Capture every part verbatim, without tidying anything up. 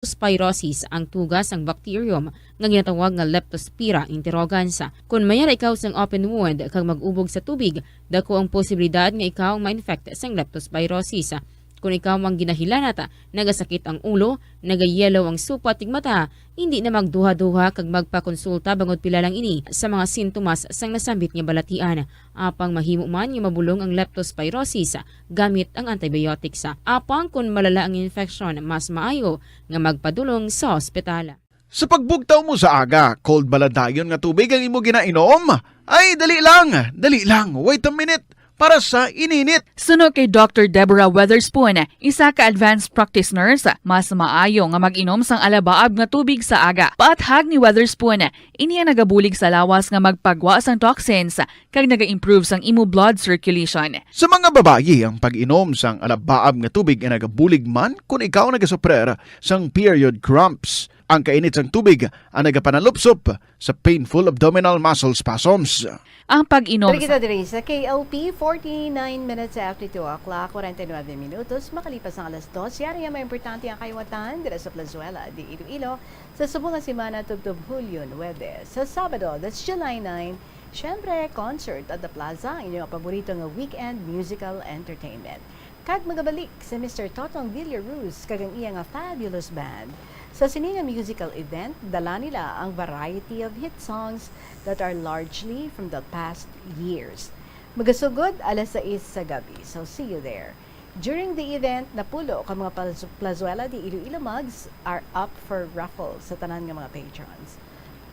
leptospirosis, ang tuga sang bacterium nga ginatawag nga Leptospira interrogans. Kon may ara ikaw sang open wound kag mag-ubog sa tubig, dako ang posibilidad nga ikaw ang ma-infect sang leptospirosis. Kon ikaw ang ginahilanat, nagasakit ang ulo, nagayelo ang supat tig mata, hindi na magduha-duha kag magpakonsulta bangod pila lang ini sa mga sintomas sang nasambit nga balatian. Apang mahimo man nga mabulong ang leptospirosis gamit ang antibiotics. Apang kon malala ang infection, mas maayo nga magpadulong sa ospital. Sa pagbugtaw mo sa aga, cold bala dayon nga tubig ang imo ginainom? Ay, dali lang, dali lang, wait a minute, para sa ininit. Suno kay Doctor Deborah Weatherspoon, isa ka advanced practice nurse, mas maayo nga mag-inom sang alabaab nga tubig sa aga. Paathag ni Weatherspoon, ini ang nagabulig sa lawas nga magpagwa sang toxins kag naga-improve sang imo blood circulation. Sa mga babayi, ang pag-inom sang alabaab nga tubig ay nagabulig man kon ikaw nagasuprer sang period cramps. Ang kainit sang tubig ang nagapanalupsop sa painful abdominal muscle spasms. Ang pag-inom Diri kita sa diri sa K L P, forty-nine minutes after two o'clock, forty-nine minutos, makalipas ang alas dos. Yari ang mga importante ang kayuwatan dira sa Plazuela de Iloilo sa subong nga semana tubtob Hulyo nuebe. Sa Sabado, that's July nine, syempre, concert at the Plaza, ang inyong paborito nga weekend musical entertainment. Kag magabalik si Mister Totong Villaruz kag ang iya nga fabulous band. Sa sini nga musical event, dala nila ang variety of hit songs that are largely from the past years. Magasugod alas sais sa gabi, so see you there. During the event, napulo ka mga Plaz-, Plazuela de Iloilo mugs are up for raffle sa tanan nga mga patrons.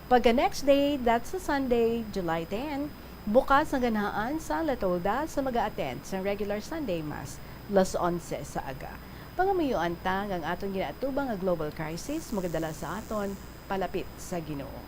Pagka next day, that's a Sunday, July ten, bukas ang ganahan sa La Tolda sa mag-a-attend sa regular Sunday Mass, las onse sa aga. Pangamuyoan ta nga ang aton ginaatubang nga global crisis magadala sa aton palapit sa Ginoo.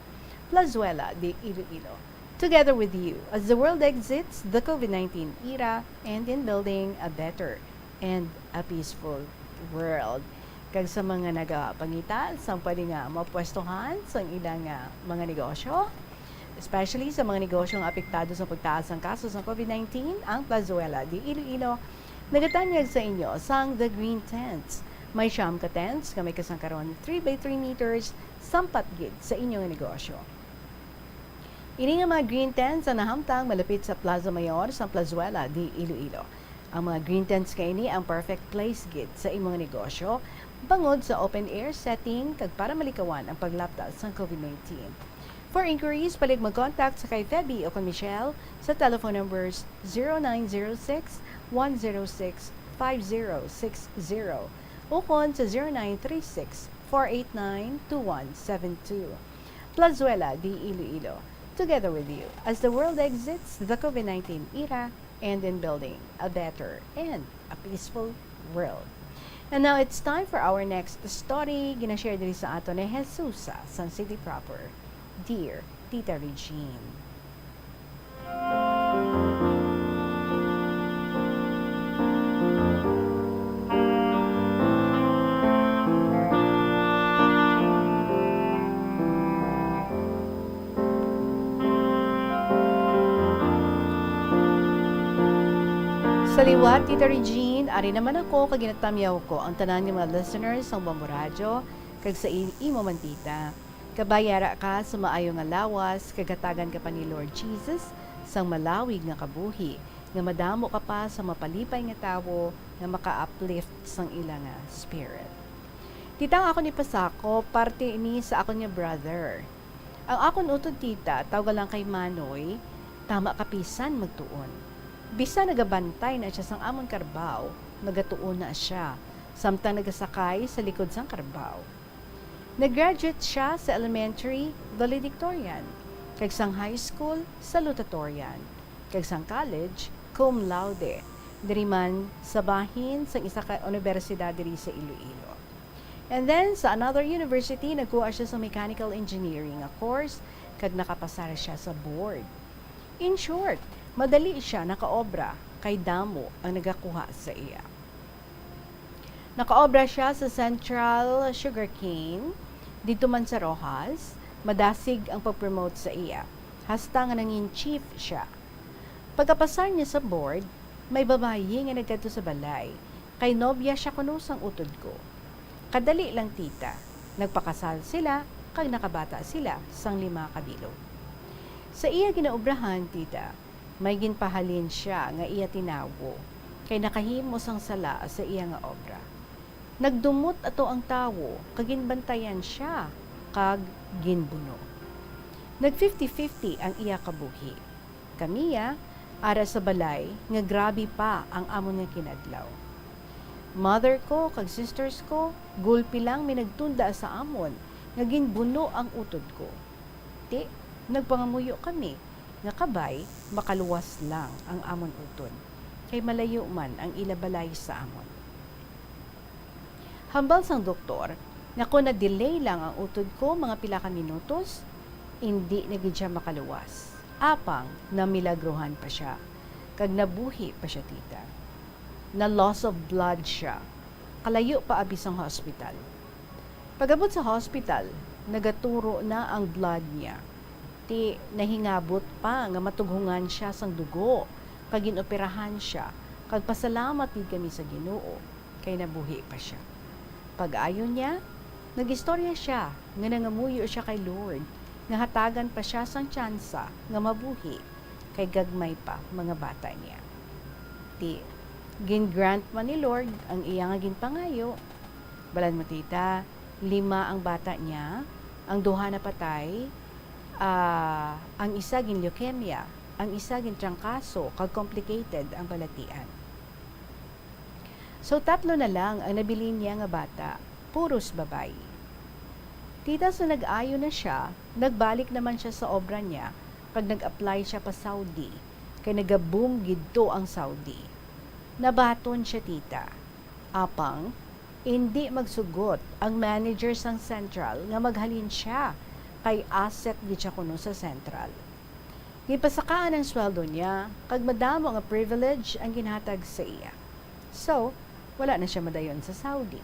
Plazuela de Iloilo. Together with you, as the world exits the COVID nineteen era and in building a better and a peaceful world. Kag sa mga nagapangita sang pwede nga mapwestuhan sang ilang, ah, mga negosyo, especially sa mga negosyo nga apektado sa pagtaas sang kaso sang COVID nineteen, ang Plazuela de Iloilo nagatanyag sa inyo sang The Green Tents. May siyam ka tents nga may kasangkaron three by three meters sampat gid sa inyo nga negosyo. Ini nga mga green tents ang nahamtang malapit sa Plaza Mayor sang Plazuela de Iloilo. Ang mga green tents nga ini ang perfect place gid sa imong negosyo bangod sa open air setting kag para malikawan ang paglapta sang COVID nineteen. For inquiries, palig mag-contact sa kay Feby o kay Michelle sa telephone numbers zero nine zero six, one zero six, five zero six zero ukon sa zero nine three six, four eight nine, two one seven two. Plazuela de Iloilo, together with you as the world exits the COVID nineteen era and in building a better and a peaceful world. And now it's time for our next story. Ginashare diri sa ato ni Jesusa sang City Proper. Dear Tita Regine. Sa liwat, Tita Regine, ari naman ako kag ginatamyaw ko ang tanan nga mga listeners sang Bombo Radyo kag sa i-, imo man, Tita. Kabay ara ka sa maayo nga lawas, kag hatagan ka pa ni Lord Jesus sang malawig nga kabuhi, nga madamo ka pa sa mapalipay nga tawo nga maka-uplift sang ila nga spirit. Tita, ang akon ipasakop, parte ini sa akon nga brother. Ang akon utod, Tita, tawga lang kay Manoy, tama kapisan magtuon. Bisan nagabantay na siya sang amon karbaw, nagatuon na siya, samtang nagasakay sa likod sang karbaw. Nag-graduate siya sa elementary, valedictorian, kag sang high school, salutatorian, kag sang college, cum laude, diri man sa bahin sang isa ka unibersidad diri sa Iloilo. And then, sa another university, nagkuha siya sa mechanical engineering nga course, kag nakapasar siya sa board. In short, madali siya nakaobra, kay damo ang nagakuha sa iya. Nakaobra siya sa Central Sugarcane, didto man sa Roxas, madasig ang pag-promote sa iya, hasta nga nangin chief siya. Pagkapasar niya sa board, may babayi nga nagkadto sa balay, kay nobya siya kuno sang utod ko. Kadali lang, Tita, Nagpakasal sila kag nakabata sila sang lima ka bilog. Sa iya ginaobrahan, tita, may ginpahalin sia nga iya tinawo, kay nakahimo sang sala sa iya nga obra. Nagdumot ato ang tawo kag ginbantayan sia kag ginbuno. Nag fifty fifty ang iya kabuhi. Kami, ah, ara sa balay nga grabe pa ang amon nga kinadlaw. Mother ko kag sisters ko, gulpi lang may nagtunda sa amon nga ginbuno ang utod ko. Ti, nagpangamuyo kami nga kabay makaluwas lang ang amon utod, kay malayo man ang ila balay sa amon. Hambal sang doktor nga kon na-delay lang ang utod ko mga pila ka minutos, indi na gid sia makaluwas. Apang namilagrohan pa sia, kag nabuhi pa sia, tita. Na-loss of blood sia. Kalayo pa abi sang hospital. Pag-abot sa hospital, nagaturo na ang blood niya. Ti, nahingabot pa nga matughungan sia sang dugo, kag ginoperahan sia, kag pasalamat gid kami sa Ginoo, kay nabuhi pa sia. Pag-ayo niya, nag-istorya sia nga nangamuyo sia kay Lord nga hatagan pa sia sang tsansa nga mabuhi, kay gagmay pa mga bata niya. Ti, gin-grant man ni Lord ang iya nga ginpangayo. Balan mo, tita, lima ang bata niya, ang duha napatay, ah, ang isa gin-leukemia, ang isa gin-trangkaso, kag complicated ang balatian. So, tatlo na lang ang nabilin niya nga bata, puros babayi. Tita, sa nag-ayo na sia, nagbalik naman sia sa obra niya, kag nag-apply sia pa Saudi, kay nagaboom gidto ang Saudi. Nabaton sia, tita. Apang, indi magsugot ang manager sang Central nga maghalin sia, kay asset gid sia kuno sa Central. Ginpasakaan ang sweldo niya, kag madamo nga privilege ang ginhatag sa iya. So, wala na sia madayon sa Saudi.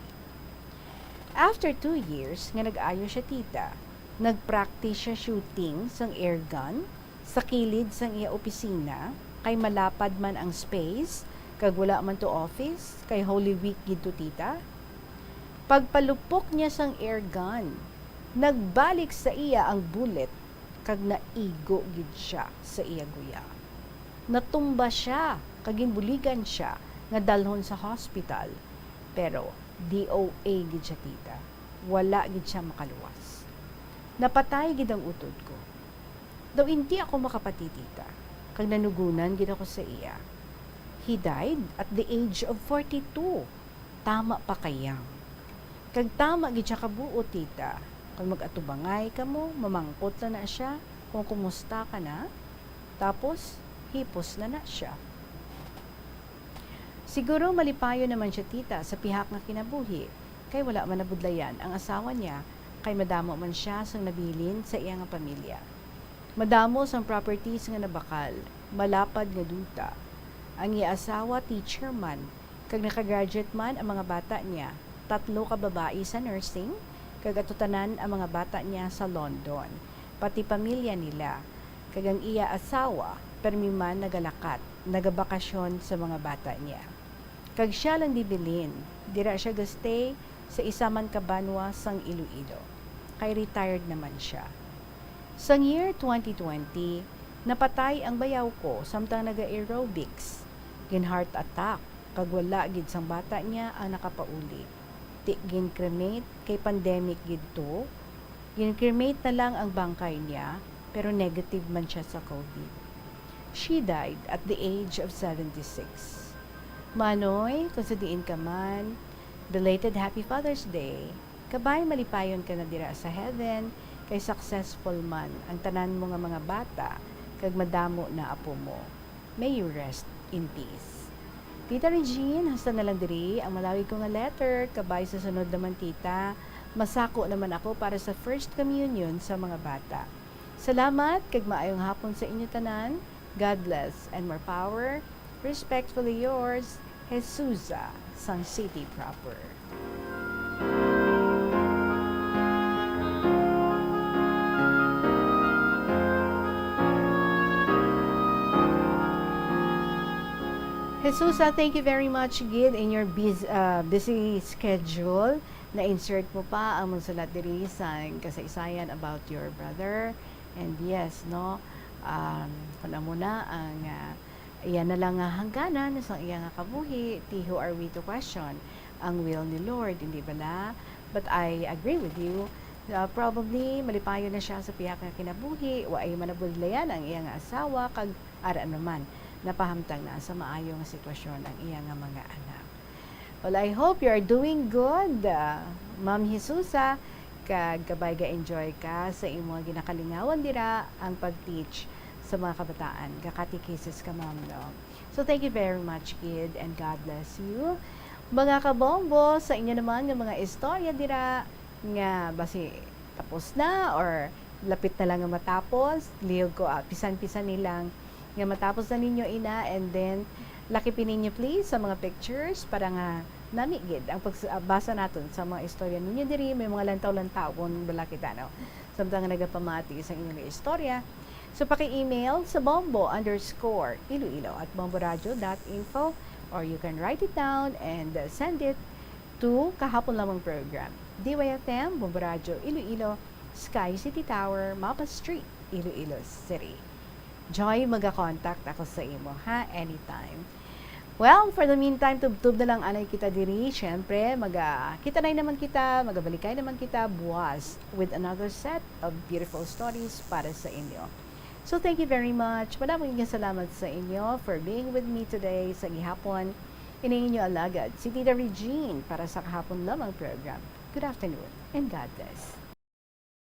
After two years nga nag-ayo sia, tita, nag-practice sia shooting sang airgun sa kilid sang iya opisina, kay malapad man ang space, kag wala man to office, kay Holy Week gid to, tita. Pagpalupok niya sang airgun, nagbalik sa iya ang bullet, kag naigo gid sia sa iya guya. Natumba sia, kag ginbuligan sia nga dalhon sa hospital. Pero D O A gid sia, tita. Wala gid sia makaluwas. Napatay gid ang utod ko. Daw indi ako makapati, tita, kag nanugunan gid ako sa iya. He died at the age of forty-two. Tama pa ka young. Kag tama gid sia kabuo, tita. Kon mag-atubangay kamo, mamangkot lang na sia kon kumusta ka na. Tapos, hipos na na sia. Siguro malipayon naman sia, tita, sa pihak nga kinabuhi, kay wala man nabudlayan ang asawa niya, kay madamo man sia sang nabilin sa iya nga pamilya. Madamo sang properties nga nabakal, malapad nga duta. Ang iya asawa, teacher man, kag nakagraduate man ang mga bata niya, tatlo ka babayi sa nursing, kag ato tanan ang mga bata niya sa London, pati pamilya nila, kag ang iya asawa, permi man nagalakat, nagabakasyon sa mga bata niya. Kag sia lang dibilin, dira sia gastay sa isa man ka banwa sang Iloilo, kay retired naman sia. Sang year twenty twenty, napatay ang bayaw ko samtang naga-aerobics. Gin-heart attack, kag wala gid sang bata niya ang nakapauli. Ti gin-cremate kay pandemic gid to. Gin-cremate na lang ang bangkay niya, pero negative man sia sa COVID. She died at the age of seventy-six. Manoy, kung sa diin ka man, belated Happy Father's Day. Kabay malipayon ka na dira sa heaven, kay successful man ang tanan mo nga mga bata, kag madamo na apo mo. May you rest in peace. Tita Regine, hasta na lang diri ang malawig ko nga letter, kabay sa sunod naman, tita, masako naman ako para sa First Communion sa mga bata. Salamat, kag maayong hapon sa inyo tanan. God bless and more power. Respectfully yours, Jesusa, sang City Proper. Jesusa, thank you very much gid in your bus-, uh, busy schedule. Na-insert mo pa ang mga sulat diri sa kasaysayan about your brother. And yes, no, um, kung amo na ang, ah, iya na lang nga hangganan sa iya nga kabuhi, ti who are we to question ang will ni Lord, hindi bala? But I agree with you. Uh, probably, malipayon na siya sa pihak nga kinabuhi, wa ay manabudlayan ang iya nga asawa, kag ara naman, napahamtang na sa maayo nga sitwasyon ang iya nga mga anak. Well, I hope you are doing good, uh, Ma'am Jesusa, kag kabay ga-enjoy ka sa imo nga ginakalingawan dira ang pag-teach sa mga kabataan. Ga-catechesis ka, ma'am, no? So, thank you very much, kid, and God bless you. Mga kabombo, sa inyo naman nga mga istorya dira nga basi tapos na or lapit na lang nga matapos, lihog ko, ah, pisan-pisan nilang nga matapos na ninyo ina, and then lakipin ninyo, please, sa mga pictures para nga nami gid ang pagbasa naton sa mga istorya ninyo diri. May mga lantaw-lantawon bala kita, no? Samtang nga nagapamati sa inyong istorya, so paki-email sa bombo underscore iloilo at bomboradio dot info, or you can write it down and, uh, send it to Kahapon Lamang Program, D Y F M, Bombo Radyo Iloilo, Sky City Tower, Mapa Street, Iloilo City. Joy, maga-contact ako sa imo, ha, anytime. Well, for the meantime, tubtob na lang anay kita diri. Siyempre, maga-, kita na naman kita, magabalikay naman kita buwas with another set of beautiful stories para sa inyo. So, thank you very much. Madamo nga salamat sa inyo for being with me today sa gihapon. Ini inyo alagad, si Tita Regine, para sa Kahapon Lamang Program. Good afternoon and God bless.